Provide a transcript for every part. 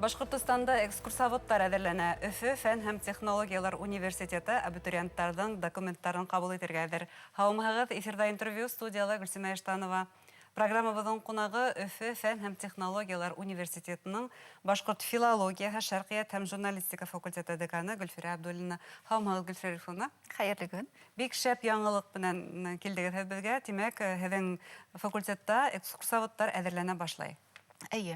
Башҡортостанда экскурсоводтар әҙерләнә. Өфө фән һәм технологиялар университеты абитуриенттарҙың документтарын ҡабул итергә әҙер. Һаумыһығыҙ, эфирҙа интервью, студияла Гөлсимә Иштанова. Программабыҙҙың ҡунағы Өфө фән һәм технологиялар университетының башҡорт филологияһы, шәрҡиәт һәм журналистика факультеты деканы Гөлфирә Абдуллина. Һаумыһығыҙ, Гөлфирә Рифовна. Хәйерле көн. Бик шәп яңылыҡ менән килдегеҙ һеҙ беҙгә. Тимәк, һеҙҙең факультетта экскурсоводтар әҙерләнә башлай. Әйе.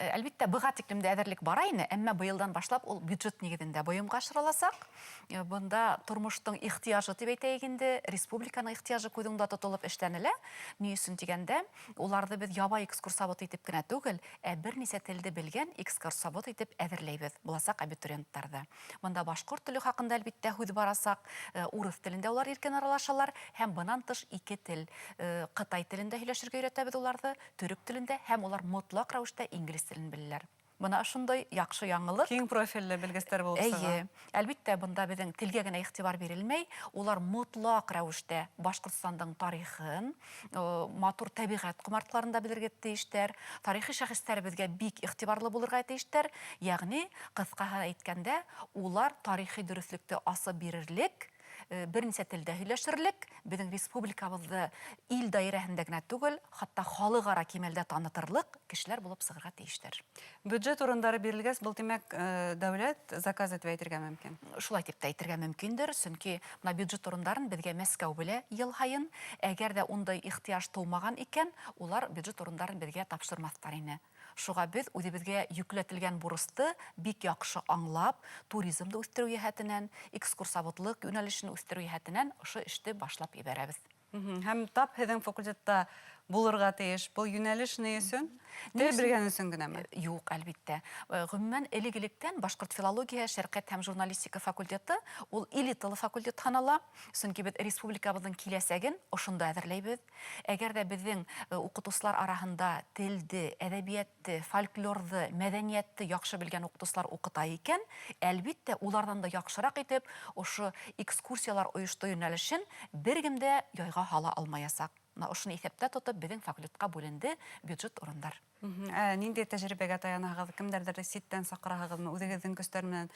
Әлбиттә, быға тиклем дә әҙерлек бара ине, әмма быйылдан башлап ул бюджет нигеҙендә бойомға ашырыласаҡ. Бында тормоштоң ихтыяжы дип әйтәйек инде, республиканың ихтыяжы күҙ уңында тотолоп эшләнелә. Ни өсөн дигәндә, уларҙы беҙ ябай экскурсовод итеп кенә түгел, ә бер нисә телде белгән экскурсовод итеп әҙерләйбеҙ буласаҡ абитуриенттарҙы. Бында башҡорт теле хаҡында, әлбиттә, һүҙ барасаҡ. Урыҫ телендә улар иркен аралашалар һәм бынан тыш ике тел, кытай телендә һөйләшергә өйрәтәбеҙ уларҙы, төрөк телендә һәм улар мотлаҡ рәүештә инглиз телен беләләр. Бына ошондай яҡшы яңылыҡ. Киң профильле белгестәр булып сыға. Әйе. Әлбиттә, бында беҙҙең телгә генә иғтибар бирелмәй, улар мотлаҡ рәүештә Башҡортостандың тарихын, матур тәбиғәт ҡомартҡыларын да белергә тейештәр, тарихи шәхестәребеҙгә бик иғтибарлы булырға тейештәр. Ягъни, ҡыҫҡаһы әйткәндә, улар тарихи дөрөҫлөктө асып бирерлек, бер нисә телдә һөйләшерлек, беҙҙең республикабыҙҙы ил даирәһендә генә түгел, хатта халыҡ-ара кимәлдә танытырлыҡ кешеләр булып сығырға тейештәр. Бюджет урындары бирелгәс, был, тимәк, дәүләт заказы тип әйтергә мөмкин? Шулай тип тә әйтергә мөмкиндер, сөнки мына бюджет урындарын беҙгә Мәскәү бүлә йыл һайын. Әгәр ҙә ундай ихтыяж тыумаған икән, улар бюджет урындарын беҙгә тапшырмаҫтар ине. Шуға беҙ үҙебеҙгә йөкләтелгән бурысты бик яҡшы аңлап, туризмды үҫтереү йәһәтенән, экскурсоводлыҡ йүнәлешен үҫтереү йәһәтенән ошо эште башлап ебәрәбеҙ. Һәм тап һеҙҙең факультетта булырға тейеш был йүнәлеш ни өсөн? Тел белгән өсөн генәме? Юҡ, әлбиттә. Гомумән, элек-электән башҡорт филологияһы, шәрҡиәт һәм журналистика факультеты ул элиталы факультет һанала. Сөнки беҙ республикабыҙҙың киләсәген ошонда әҙерләйбеҙ. Әгәр ҙә беҙҙең укытусылар араһында телде, әҙәбиәтте, фольклорҙы, мәҙәниәтте яҡшы белгән укытусылар укыта икән, әлбиттә, уларҙан да яҡшыраҡ итеп ошо экскурсиялар ойоштоу йүнәлешен бер кем дә яйға һала алмаясаҡ. Мына ошоно иҫәптә тотоп, беҙҙең факультетҡа бүленде бюджет урындар. Ә ниндәй тәжрибәгә таянаһығыҙ? Кемдәрҙер ситтән саҡыраһығыҙмы? Үҙегеҙҙең көстәр менән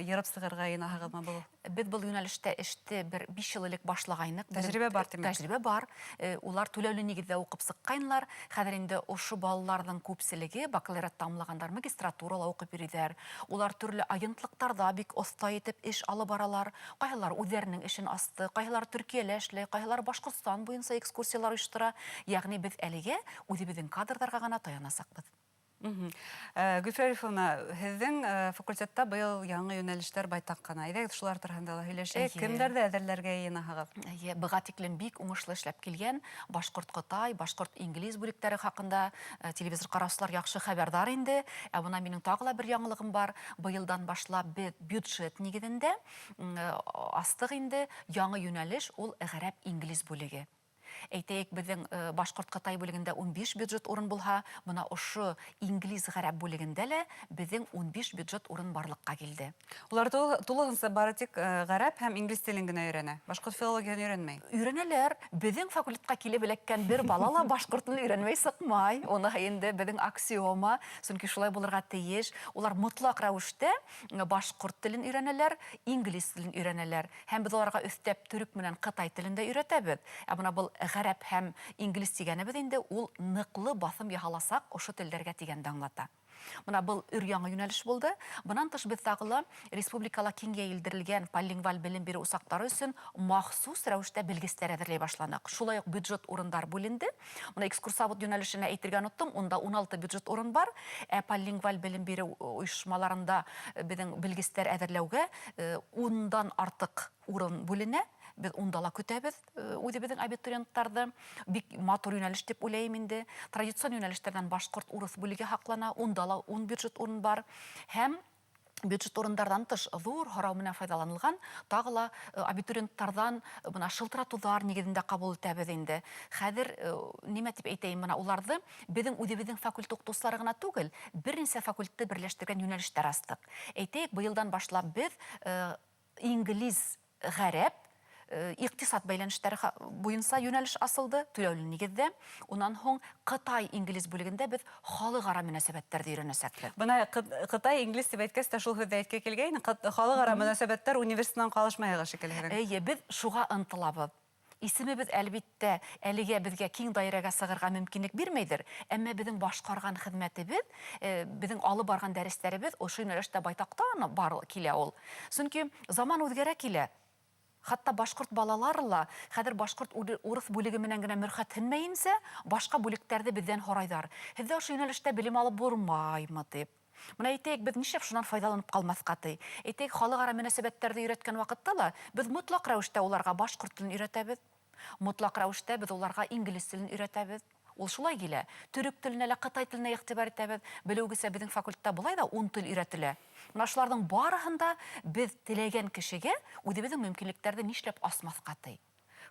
йырып сығырға йыйынаһығыҙмы был? Беҙ был йүнәлештә эште бер 5 йыл элек башлағайныҡ. Тәжрибә бар, тимәк. Тәжрибә бар. Улар түләүле нигеҙҙә уҡып сыҡҡайнылар. Хәҙер инде ошо балаларҙың күпселеге бакалавриат тамамлағандар, магистратурала уҡып йөрөйҙәр. Улар төрлө агентлыҡтарҙа бик оҫта итеп эш алып баралар. Ҡайһылары үҙҙәренең эшен асты, ҡайһылары Төркиәлә эшләй, ҡайһылары Башҡортостан буйынса экскурсиялар ойоштора. Ягъни беҙ әлегә Үҙебеҙҙең кадрҙарға ғына таянасаҡбыҙ. Гөлфирә Рифовна, һеҙҙең факультетта быйыл яңы йүнәлештәр байтаҡ ҡына. Әйҙәгеҙ, шулар тураһында ла һөйләшәйек. Кемдәрҙе әҙерләргә йыйынаһығыҙ? Эйе, быға тиклем бик уңышлы эшләп килгән башҡорт-ҡытай, башҡорт-инглиз бүлектәре хаҡында телевизор ҡараусылар яҡшы хәбәрҙар инде. Ә бына минең тағы ла бер яңылығым бар. Быйылдан башлап беҙ бюджет нигеҙендә астыҡ инде яңы йүнәлеш, ул гарәп-инглиз бүлеге. Әйтәйек, беҙҙең башҡорт-ҡытай бүлегендә 15 бюджет урын булһа, бына ошо инглиз-гарәп бүлегендә лә беҙҙең 15 бюджет урын барлыҡҡа килде. Улар тулыһынса бары тик гарәп һәм инглиз телен генә өйрәнә, башҡорт филологияһын өйрәнмәй. Өйрәнәләр. Беҙҙең факультетҡа килеп эләккән бер бала ла башҡорт телен өйрәнмәй сыҡмай. Уныһы инде беҙҙең аксиома, сөнки шулай булырға тейеш. Улар мотлаҡ рәүештә башҡорт телен өйрәнәләр, инглиз телен өйрәнәләр. Һәм без аларга өҫтәп төрек менән кытай телен дә өйрәтәбез. Ә бына был гарәп һәм инглиз дигәнебез инде ул ныклы баҫым яһаласак ошо телдәргә дигәнде аңлата. Бына был өр-яңы юнәлеш булды. Бынан тыш без тагы ла республикала киң йәелдерелгән полилингваль белем бирү усаклары өчен махсус рәвештә белгесләр әзерләй башланык. Шулай ук бюджет урындар бүленде. Бына экскурсовод юнәлешенә әйтергә оныттым, унда 16 бюджет урын бар. Ә полилингваль белем бирү оешмаларында безнең белгесләр әзерләүгә ундан артык урын бүленә. Без унда ла көтәбез үзебезнең абитуриентларны. Бик матур юнәлеш дип уйлыйм инде. Традицион юнәлешләрдән башкорт, урыс бүлеге һаклана, унда ла 10 бюджет урын бар. Һәм бюджет урындардан тыш зур һорау менән файҙаланылған тағы ла абитуриенттарҙан бына шылтыратыуҙар нигеҙендә ҡабул итәбеҙ инде. Хәҙер нимә тип әйтәйем, бына уларҙы беҙҙең үҙебеҙҙең факультет уҡытыусылары ғына түгел, бер нисә факультетты берләштергән йүнәлештәр астыҡ. Әйтәйек, быйылдан башлап беҙ инглиз, ғәрәп Иҡтисад бәйләнештәре буйынса йүнәлеш асылды, түләүле нигеҙҙә. Унан һуң ҡытай-инглиз бүлегендә беҙ халыҡ-ара мөнәсәбәттәрҙе өйрәнәсәкбеҙ. Бына ҡытай-инглиз тип әйткәс тә шул һүҙҙе әйткә килгәйне, халыҡ-ара мөнәсәбәттәр университетынан ҡалышмайһығыҙ шикелле һеҙҙең. Эйе, беҙ шуға ынтылабыҙ. Исемебеҙ, әлбиттә, әлегә беҙгә киң даирәгә сығырға мөмкинлек бирмәйҙер, әммә беҙҙең башҡарған хеҙмәтебеҙ, беҙҙең алып барған дәрестәребеҙ ошо йүнәлештә байтаҡтан бар килә ул. Сөнки заман үҙгәрә килә. Хатта башҡорт балалары ла хәҙер башҡорт урыҫ бүлеге менән генә мөрхәтһенмәйенсә, башҡа бүлектәрҙе беҙҙән һорайҙар. Һеҙҙә ошо йүнәлештә белем алып булмаймы тип. Бына әйтәйек, беҙ нишләп шунан файҙаланып ҡалмаҫҡа ти? Әйтәйек, халыҡ-ара мөнәсәбәттәрҙе өйрәткән ваҡытта ла беҙ мотлаҡ рәүештә уларға башҡорт телен өйрәтәбеҙ. Мотлаҡ рәүештә беҙ уларға инглиз телен өйрәтәбеҙ. Ул шулай килә. Төрөк теленә лә, ҡытай теленә иғтибар итәбеҙ. Белеүегеҙсә, беҙҙең факультетта былай ҙа 10 тел өйрәтелә. Бына шуларҙың барыһын да беҙ теләгән кешегә үҙебеҙҙең мөмкинлектәрҙе нишләп асмаҫҡа ти?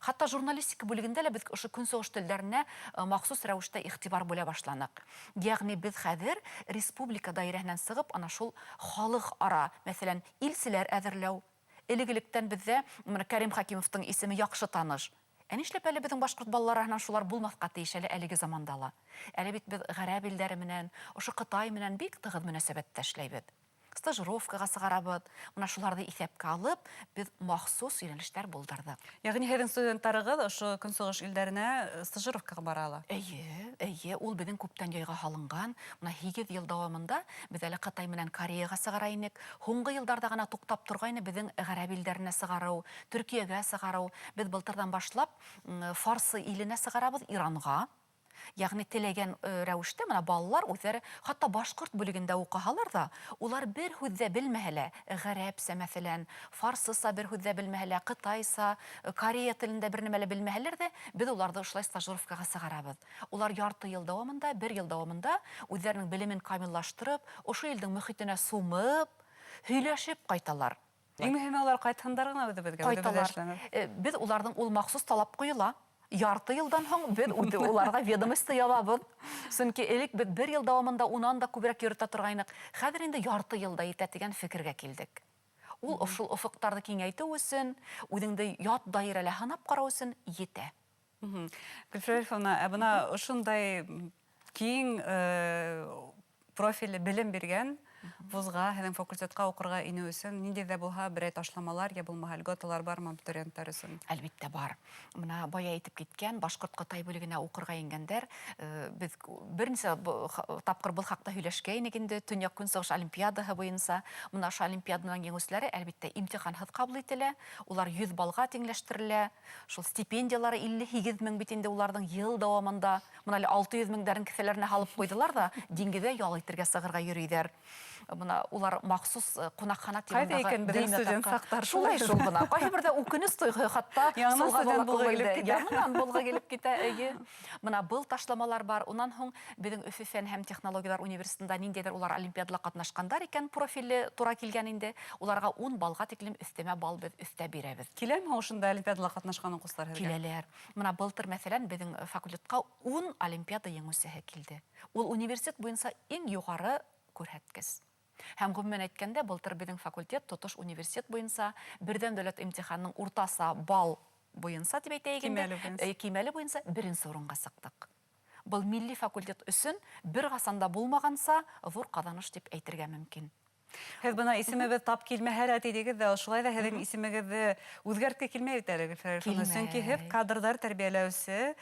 Хатта журналистика бүлегендә лә беҙ ошо көнсығыш телдәренә махсус рәүештә иғтибар бүлә башланыҡ. Йәғни беҙ хәҙер республика даирәһенән сығып, ана шул халыҡ-ара, мәҫәлән, илселәр әҙерләү. Элек-электән беҙҙә бына Кәрим Хәкимовтың исеме яҡшы таныш. Ә нишләп әле беҙҙең башҡорт балалары араһынан шулар булмаҫҡа тейеш әле әлеге заманда ла? Әле бит беҙ ғәрәп илдәре менән, ошо Ҡытай менән бик тығыҙ мөнәсәбәттә эшләйбеҙ. Стажировкаға сығарабыҙ. Бына шуларҙы иҫәпкә алып, беҙ махсус йүнәлештәр булдырҙыҡ. Йәғни һеҙҙең студенттарығыҙ ошо көнсығыш илдәренә стажировкаға бара ала? Эйе, эйе, ул беҙҙең күптән яйға һалынған. Бына 8 йыл дауамында беҙ әле Ҡытай менән Кореяға сығара инек. Һуңғы йылдарҙа ғына туҡтап торғайны беҙҙең ғәрәп илдәренә сығарыу, Төркиәгә сығарыу. Беҙ былтырҙан башлап Фарсы иленә сығарабыҙ, Иранға. Йәғни теләгән рәүештә бына балалар үҙҙәре хатта башҡорт бүлегендә уҡыһалар ҙа, улар бер һүҙ ҙә белмәһә лә, ғәрәпсә мәҫәлән, фарсыса бер һүҙ ҙә белмәһә лә, ҡытайса, корея телендә бер нәмә лә белмәһәләр ҙә, беҙ уларҙы ошолай стажировкаға сығарабыҙ. Улар ярты йыл дауамында, бер йыл дауамында үҙҙәренең белемен камиллаштырып, ошо илдең мөхитенә сумып, һөйләшеп ҡайталар. Иң мөһиме улар ҡайтһындар ғына үҙебеҙгә, үҙебеҙҙә Ҡайталар. эшләнеп. Беҙ уларҙың ул махсус талап ҡуйыла. Ярты йылдан һуң беҙ уларға ведомосты ябабыҙ. Сөнки элек беҙ бер йыл дауамында унан да күберәк йөрөтә торғайныҡ. Хәҙер инде ярты йылда етә тигән фекергә килдек. Ул ошол офоҡтарҙы киңәйтеү өсөн, үҙеңде ят даирәлә һынап ҡарау өсөн етә. Гөлфирә Рифовна, ә бына ошондай киң профилле белем биргән вузға, һеҙҙең факультетҡа уҡырға инеү өсөн ниндәй ҙә булһа берәй ташламалар, йә булмаһа льготалар бармы абитуриенттар өсөн? Әлбиттә бар. Бына бая әйтеп киткән башҡорт-ҡытай бүлегенә уҡырға ингәндәр, беҙ бер нисә тапҡыр был хаҡта һөйләшкәйнек инде, Төньяҡ-Көнсығыш олимпиадаһы буйынса. Бына ошо олимпиаданың еңеүселәре әлбиттә имтиханһыҙ ҡабул ителә, улар 100 балға тиңләштерелә. Шул стипендиялары 58 мең бит инде уларҙың йыл дауамында. Бына әле 600 меңдәрен кеҫәләренә һалып ҡуйҙылар ҙа, диңгеҙҙә ял итергә сығырға йөрөйҙәр. Бына улар махсус ҡунаҡхана Ҡайҙа тибындағы икән беҙҙең дөймә студент тапҡан. саҡтар? Шулай шул бына. Ҡайһы берҙә үкенес тойғоһо хатта Яңынан сулға студент бала булға күңелде. килеп китә. Яңынан булға килеп китә, эйе. Бына был ташламалар бар. Унан һуң беҙҙең Өфө фән һәм технологиялар университетында ниндәйҙер улар олимпиадала ҡатнашҡандар икән, профиле тура килгән инде. Уларға 10 балға тиклем өҫтәмә бал беҙ өҫтәп бирәбеҙ. Киләме һуң ошонда олимпиадала ҡатнашҡан уҡыусылар һеҙгә? Киләләр. Бына былтыр, мәҫәлән, беҙҙең факультетҡа 10 олимпиада еңеүсеһе килде. Ул университет буйынса иң юғары күрһәткес. Һәм ғөмүмән әйткәндә, былтыр беҙҙең факультет тотош университет буйынса берҙәм дәүләт имтиханының уртаса балл буйынса тип әйтәйек инде, Кимәле буйынса. Кимәле буйынса беренсе урынға сыҡтыҡ. Был милли факультет өсөн бер ҡасан да булмағанса ҙур ҡаҙаныш тип әйтергә мөмкин. Һеҙ бына исемебеҙ тап килмәһә лә тинегеҙ ҙә, шулай ҙа һеҙҙең исемегеҙҙе үҙгәртке килмәй бит әле, Гөлфирә Рифовна. Килмәй. Сөнки һеҙ кадрҙар тәрбиәләүсе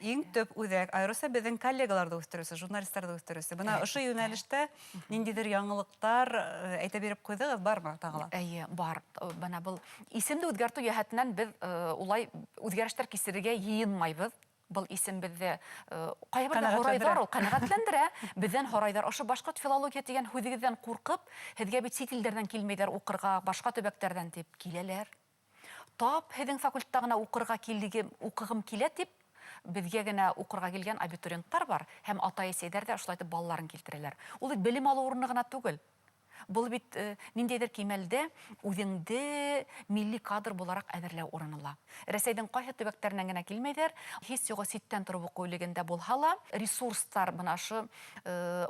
иң төп үҙәк, айырыуса беҙҙең коллегаларҙы үҫтереүсе, журналистарҙы үҫтереүсе. Бына ошо йүнәлештә ниндәйҙер яңылыҡтар әйтә биреп ҡуйҙығыҙ бармы тағы ла? Эйе, бар. Бына был исемде үҙгәртеү йәһәтенән беҙ улай үҙгәрештәр кисерергә йыйынмайбыҙ. Был исем беҙҙе ҡайһы берҙә Ҡәнәғәтләндерә. һорайҙар ул, ҡәнәғәтләндерә. Беҙҙән һорайҙар. Ошо башҡорт филология тигән һүҙегеҙҙән ҡурҡып, һеҙгә бит сит илдәрҙән килмәйҙәр уҡырға, башҡа төбәктәрҙән тип киләләр. Тап һеҙҙең факультетта ғына уҡырға килдегем, уҡығым килә тип, беҙгә генә уҡырға килгән абитуриенттар бар һәм атай-әсәйҙәр ҙә ошолайтып балаларын килтерәләр. Ул бит белем алыу урыны ғына түгел. Был бит ниндәйҙер кимәлдә үҙеңде милли кадр булараҡ әҙерләү урыны ла. Рәсәйҙең ҡайһы төбәктәренән генә килмәйҙәр, һис юғы ситтән тороп уҡыу бүлегендә булһа ла, ресурстар бына ошо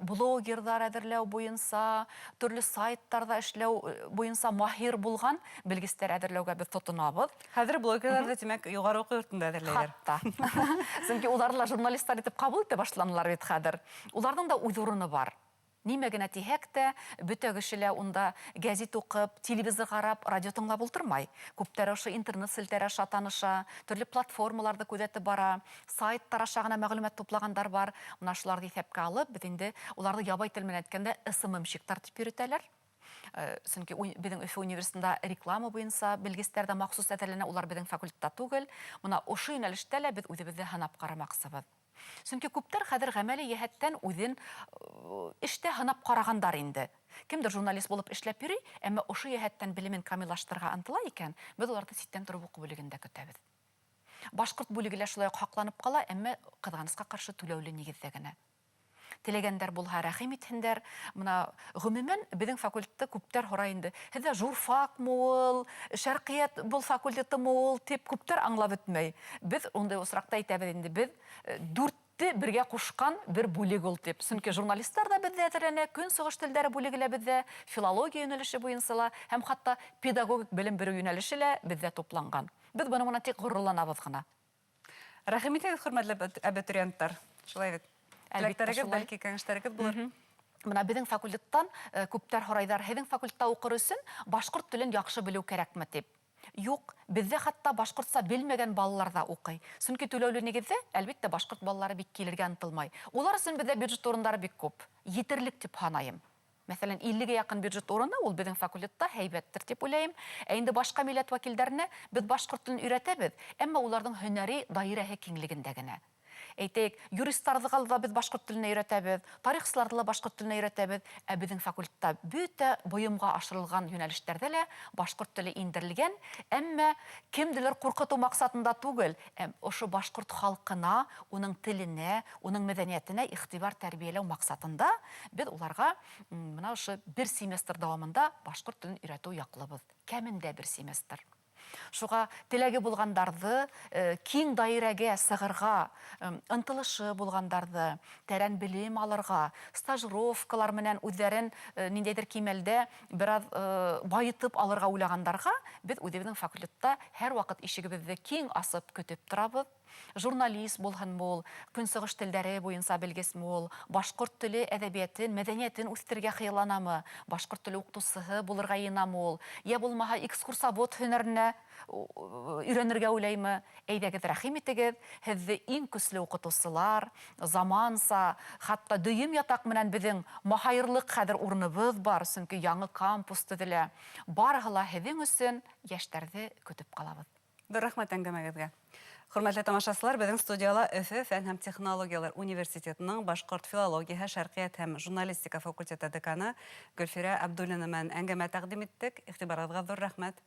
блогерҙар әҙерләү буйынса, төрлө сайттарҙа эшләү буйынса маһир булған белгестәр әҙерләүгә беҙ тотонабыҙ. Хәҙер блогерҙарҙы, тимәк, юғары уҡыу йортонда әҙерләйҙәр. Хатта. Сөнки уларҙы ла журналистар итеп ҡабул итә башланылар бит хәҙер. Уларҙың да үҙ урыны бар. Нимә генә тиһәк тә, бөтә кеше лә унда гәзит уҡып, телевизор ҡарап, радио тыңлап ултырмай. Күптәр ошо интернет селтәре аша таныша, төрлө платформаларҙы күҙәтеп бара, сайттар аша ғына мәғлүмәт туплағандар бар. Мына шуларҙы иҫәпкә алып, беҙ инде уларҙы ябай тел менән әйткәндә СММщиктар тип йөрөтәләр. Сөнки беҙҙең Өфө университетында реклама буйынса белгестәр ҙә махсус әҙерләнә, улар беҙҙең факультетта түгел. Мына ошо йүнәлештә лә беҙ үҙебеҙҙе һынап ҡарамаҡсыбыҙ. Сөнки күптәр хәҙер ғәмәли йәһәттән үҙен эштә һынап ҡарағандар инде. Кемдер журналист булып эшләп йөрөй, әммә ошо йәһәттән белемен камиллаштырырға ынтыла икән, беҙ уларҙы ситтән тороп уҡыу бүлегендә көтәбеҙ. Башҡорт бүлеге лә шулай уҡ һаҡланып ҡала, әммә ҡыҙғанысҡа ҡаршы түләүле нигеҙҙә генә. Теләгәндәр булһа, рәхим итһендәр. Мына ғөмүмән беҙҙең факультетты күптәр һорай инде. Һеҙҙә журфакмы ул, шәрҡиәт был факультетымы ул тип күптәр аңлап бөтмәй. Беҙ ундай осраҡта әйтәбеҙ инде, беҙ дүртте бергә ҡушҡан бер бүлек ул тип. Сөнки журналисттар ҙа беҙҙә әҙерләнә, көнсығыш телдәре бүлеге лә беҙҙә, филология йүнәлеше буйынса ла һәм хатта педагогик белем биреү йүнәлеше лә беҙҙә тупланған. Беҙ бының менән тик ғорурланабыҙ ғына. Рәхим итегеҙ, хөрмәтле абитуриенттар. Шулай бит. Әлбиттә, Теләктәрегеҙ, шулай. бәлки кәңәштәрегеҙ булыр. Мына беҙҙең факультеттан күптәр һорайҙар, һеҙҙең факультетта уҡыр өсөн башҡорт телен яҡшы белеү кәрәкме тип. Юҡ, беҙҙә хатта башҡортса белмәгән балалар ҙа уҡый. Сөнки түләүле нигеҙҙә, әлбиттә, башҡорт балалары бик килергә ынтылмай. Улар өсөн беҙҙә бюджет урындары бик күп. Етерлек тип һанайым. Мәҫәлән, иллегә яҡын бюджет урыны ул беҙҙең факультетта һәйбәттер тип уйлайым. Ә инде башҡа милләт вәкилдәренә беҙ башҡорт телен өйрәтәбеҙ, әммә уларҙың һөнәри даирәһе киңлегендә генә. Әйтәйек, юристарҙы ла беҙ башҡорт теленә өйрәтәбеҙ, тарихсыларҙы ла башҡорт теленә өйрәтәбеҙ, ә беҙҙең факультетта бөтә бойомға ашырылған йүнәлештәрҙә лә башҡорт теле индерелгән, әммә кемделер ҡурҡытыу маҡсатында түгел, ә ошо башҡорт халҡына, уның теленә, уның мәҙәниәтенә иғтибар тәрбиәләү маҡсатында беҙ уларға мына ошо бер семестр дауамында башҡорт телен өйрәтеү яҡлыбыҙ. Кәмендә бер семестр. Шуға теләге булғандарҙы, киң даирәгә сығырға, ынтылышы булғандарҙы, тәрән белем алырға, стажировкалар менән үҙҙәрен ниндәйҙер кимәлдә бер аҙ байытып алырға уйлағандарға беҙ үҙебеҙҙең факультетта һәр ваҡыт ишегебеҙҙе киң асып көтөп торабыҙ. Журналист булһынмы ул, көнсығыш телдәре буйынса белгесме ул, башҡорт теле әҙәбиәтен, мәҙәниәтен үҫтерергә хыялланамы, башҡорт теле уҡытыусыһы булырға йыйынамы ул, йә булмаһа экскурсовод һөнәренә өйрәнергә уйлаймы, әйҙәгеҙ, рәхим итегеҙ, һеҙҙе иң көслө уҡытыусылар, заманса, хатта дөйөм ятаҡ менән беҙҙең маһайырлыҡ хәҙер урыныбыҙ бар, сөнки яңы кампус төҙөлә. Барыһы ла һеҙҙең өсөн, йәштәрҙе көтөп ҡалабыҙ. Ҙур рәхмәт әңгәмәгеҙгә. Хөрмәтле тамашасылар, беҙҙең студияла Өфө фән һәм технологиялар университетының башҡорт филологияһы, шәрҡиәт һәм журналистика факультеты деканы Гөлфирә Абдуллина менән әңгәмә тәҡдим иттек. Иғтибарығыҙға ҙур рәхмәт.